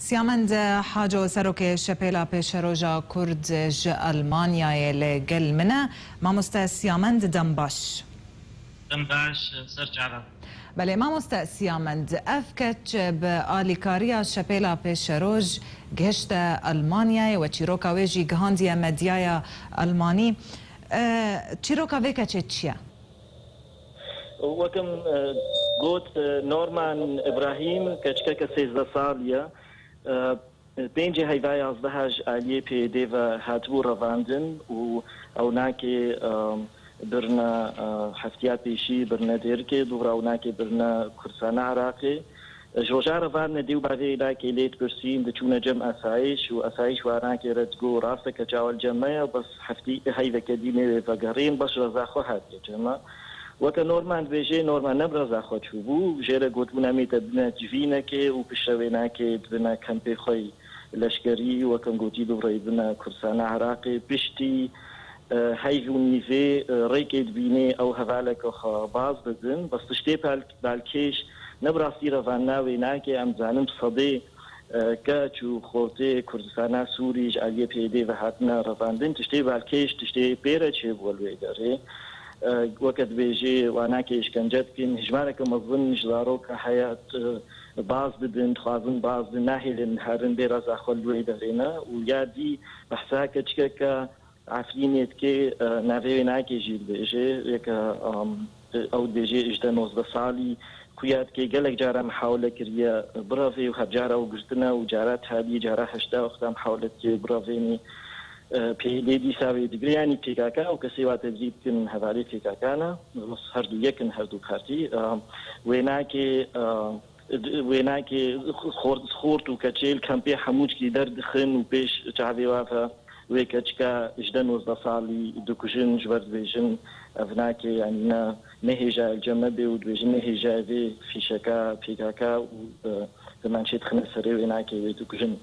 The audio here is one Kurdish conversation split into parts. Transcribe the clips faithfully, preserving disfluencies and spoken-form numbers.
Siyamend Haco, serokê Şepêla Pêşeroja Kurd ji Elmanyayê li gel min e. Mamoste Siyamend, dem baş. Dem baş, ser çava. Belê, mamoste Siyamend, ev keç bi alîkariya Şepêla Pêşeroj gihişte Elmanyayê, we çîroka wê jî gihandiye medyaya Elmanî. E, çîroka vê keçê çi ye? Wekim, e, got, e, Norman Ibrahîm keçikeke sêzdeh salî ye. E, pêncê heyva yazdeh ji aliyê P Y D ve hatibû revandin û ew nake, e, birine, e, heftiya pêşî birine Dêrikê, dûvra ew nake birine Kurdistana Iraqê. Ji roja revandinê dê û bavê wê nake lê dipirsîn, diçûne cem esayîş û esayîş wê nake re digot, rast e keça we li cem me ye, bes heftî heyveke dî nê wê vegerîn, bes reza xwe hatiye cem me. Weke Norman dibêje, Norman ne bi reza xwe çûbû, jê re gotibûn em ê te bidine civînekê û piştre wê nake dibine kempê xwe yî leşkerî, weke min gotî, dûvra yî dibine Kurdistana Iraqê. Piştî, e, heyv û nîvê, e, rêkê dibînê ew hevaleke xwe baz didin, bes tiştê pel-, balkêş ne bi rastî revandina wê nake, em dizanin bi sedê, e, keç û xortê Kurdistana Sûrî ji aliyê P Y D ve hatine revandin, tiştê balkêş, tiştê pê re çêbû li wê derê. E, weke dibêjê, wan nake îşkence dikin, hejmareke mezin ji zaroka heye, e, baz didin, dixwazin baz didin, nahêlin herin bê reza xwe li wê derê ne û ya dî behsa keçikeke Efrînê dike, e, navê wê nake jî dibêje, yeke, em, ew dibêje hejdeh nozdeh salî, ku ya dike gelek cara mihawle kiriye birevê û her cara ew girtine û cara talî, cara heşta wexta mihawle dike birevênê, e, P Y D dîsa wê digire, yanî P K K ew kesê wa tedrîb dikin hevalê P K K ne, her du yek in, her du partî, e, wê nake, e, wê nake xort, xort û keçê li kempê hemû çikî derdixin û pêş çavê wa ve wê keçika hejdeh nozdeh salî dikujin, ji ber dibêjin ev nake, yanî ne, ne hêja li cem me bê û dibêjin ne hêja vê fîşeka P K K û, e, heman çê dixine serê wê nake wê dikujin.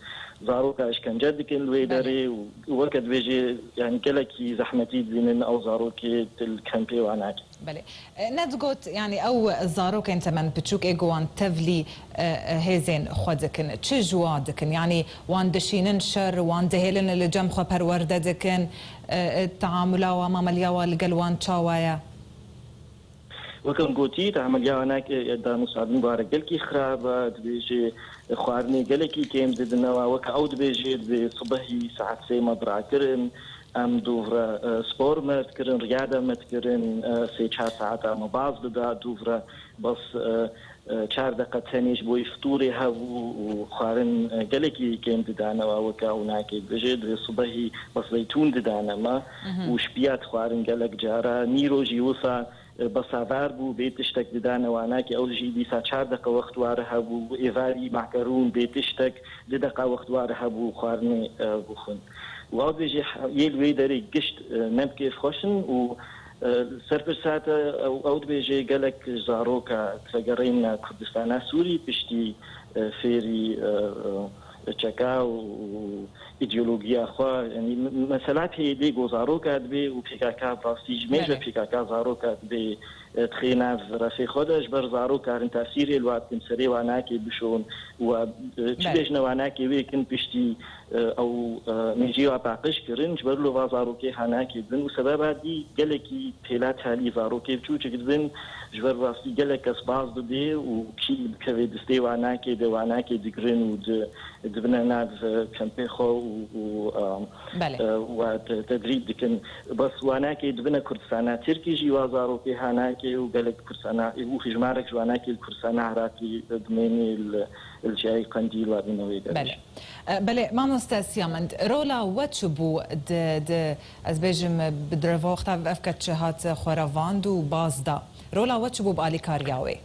Zaroka îşkence dikin li wê Belê. derê û weke dibêjê, yanî gelekî zehmetî dibînin ew zarokê di li kempê wa nake. Belê. E, ne digot, yanî ew zarokên temen piçûk ê ku wan tevlî, e, e, hêzên xwe dikin, çi ji wa dikin? Yanî wan dişînin şer, wan dihêlin li cem xwe perwerde dikin, e, e, teamula wa, mameliya wa li gel wan çawa ye? Weke min gotî, teameliya wan nake, e, danûsandin bare gelkî xirab e, dibêjê xwarinê gelekî kêm didine wa, weke ew dibêjê, dibê sibehî saet sê me bira kirin, em dûvre, e, spor me dikirin, riyade me dikirin, e, sê çar saeta me baz dida, dûvre bes, e, e, çar deqe tenê ji bo îftorê hebû û xwarin, e, gelekî kêm didane wa, weke ew nake dibêje, dibê sibehî bes zeytûn didane me Mhm. û şpiya dixwarin gelek cara. Nîro jî wisa, e, besavar bû, bê tiştek didane wa nake, ew jî dîsa çar deqe wext ware hebû, êvarî makarûn bê tiştek, du deqa wext ware hebû xwarinê, e, bixwin. Û ew dibêje, he-, yê li wê derê gişt, e, ne bi kêfxweş in û, e, ser pirsa te ew, ew dibêje gelek zaroka vegerîne Kurdistana Sûrî piştî, e, fêrî, e, e, çeka û, û îdeologiya xwe, yanî me-, mesela P Y D go zaroka dibê û P K K bi rastî ji mêj ve Belê. P K K zaroka dibê, e, dixê nav refê xwe de, ji ber zarok karin tesîrê li wa dikin, serê wa nake bişon û, e, çi Belê. bêjine wa nake wê kin piştî, e, ew, e, mêjî wa paqij kirin, ji ber lo va zarokê ha nake bin û sebeba dî gelekî pêla talî zarokê biçûçik dibin, ji ber rastî gelek kes baz didê û kî dikeve distê wa nake de wa nake digirin û di, dibine nav, e, kempê xwe û, û, e, Belê. e, wa te-, tedrîb dikin. Bes wa nake dibine Kurdistana Tirkî jî wa zarokê ha nake û gelek Kurdistana û hijmarek ji wa nake li Kurdistana Iraqî dimênê li, li çiyayê Qendîl wa bîne wê derê. Belê. E, belê, mamoste Siyamend, rola we çi bû di, di, ez bêjim, bi direva wexta ev keç hat xwe revand û baz da? Rola we çi bû bi alîkariya wê?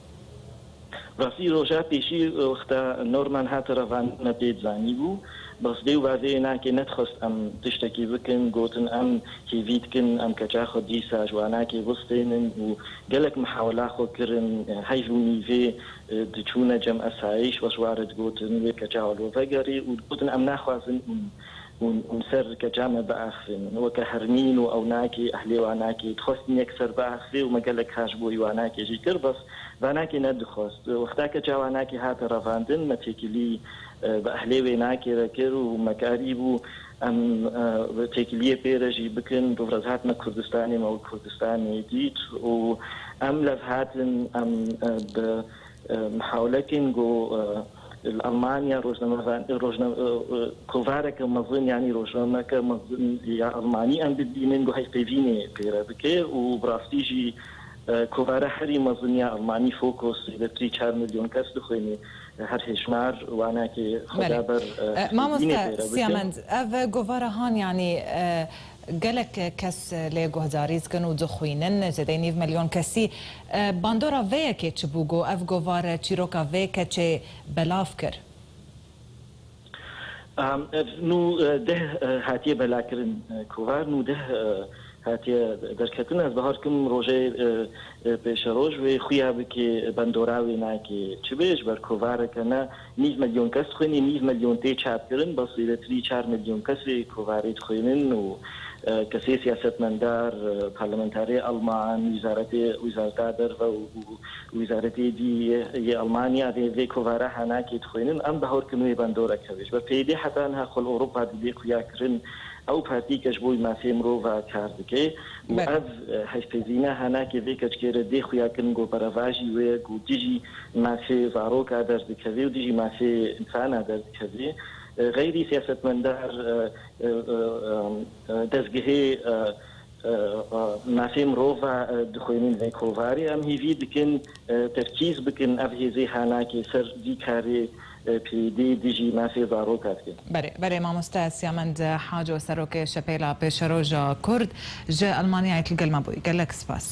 Rastî roja pêşî, e, wexta Norman hate revandin me pê dizanî bû. Bes dê û bavê nake nedixwest em tiştekî bikin, gotin em hêvî dikin, em keça xwe dîsa ji wa nake bistênin û gelek mihawela xwe kirin, e, heyv û nîvê, e, diçûne cem esayîş, weş ware digotin, wê keça xwe li we vegerî û digotin em naxwazin û hûn, hûn ser keça me biaxivin. Weke hernîn û ew nakê, ehlê wanakê dixwestin yekser biaxivê û me gelek kaş bo wî wanakê jî kir, bes vanakê nedixwest. Wexta keça wanakê hate revandin, me têkilî, e, bi ehlê wê nakê re kir û me karî bû em, e, têkiliyê pê re jî bikin. Bivre hatime Kurdistanê, me wek Kurdistanê dît û em lev hatin, em, e, bi, e, mihawlekin ku, e, li Almanya rojnamevan-, rojna-, e, e, kovareke mezin, yanî rojnameke mezin ya Almanî em bibînin ku hevpeyvînê pê re bike û bi rastî jî, e, kovara herî mezin ya Almanî Fokus zêdetirî çar milyon kes dixwîne. Her hêşmar wanakê xwe Belê. da ber, e, E, hevpeyvînê Mamoste pê re bikin. Siyamend, ev govara han, yanî, e, gelek kes lê guhdarî dikin û dixwînin, zêdeyî nîv milyon kesî. E, bandora vê yekê çi bû ku ev govare çîroka vê keçê belav kir? Am, ev nû, e, deh, e, hatiye belakirin, e, kovar nû deh, e, hatiye derketin. Ez bahar kim rojê, e, e, pêşeroj wê xuya bike bandora wê nakê çi bê, ji ber kovareke ne nîv milyon kes dixwînê, nîv milyon tê çapkirin, bes zêdetirî çar milyon kesê kovarê dixwînin û, e, kesê siyasetmendar, e, parlamentarê Alman, wîzaretê, wîzareta derve û, û wîzaretê dî yê, yê Almanya vê, vê kovara hanakê dixwînin, em bahar kin wê bandorek hebe. Ji ber P Y D heta niha xwe li Ewropa didê xuya kirin, ew partî ke ji bo mafê mirova kar dike û Belê. ev, e, hevpeyvîna hanakê vê keçkê re dê xuya kirin ku berevajî wê ku dijî mafê zaroka derdikeve û dijî mafê insana derdikeve. E, xeyrî siyasetmendar, e, e, e, e, dezgehê, e, e, e, mafê mirova, e, dixwînin vê kovarê. Em hêvî dikin, e, terkîz bikin ev hêzê hanakê ser vî karê, e, P Y D dijî mafê zaroka dikin. Berê, berê mamoste Siyamend Haco, serokê Şepêla Pêşeroja Kurd ji Almanyayê li gel me bûyî. Gelek spas.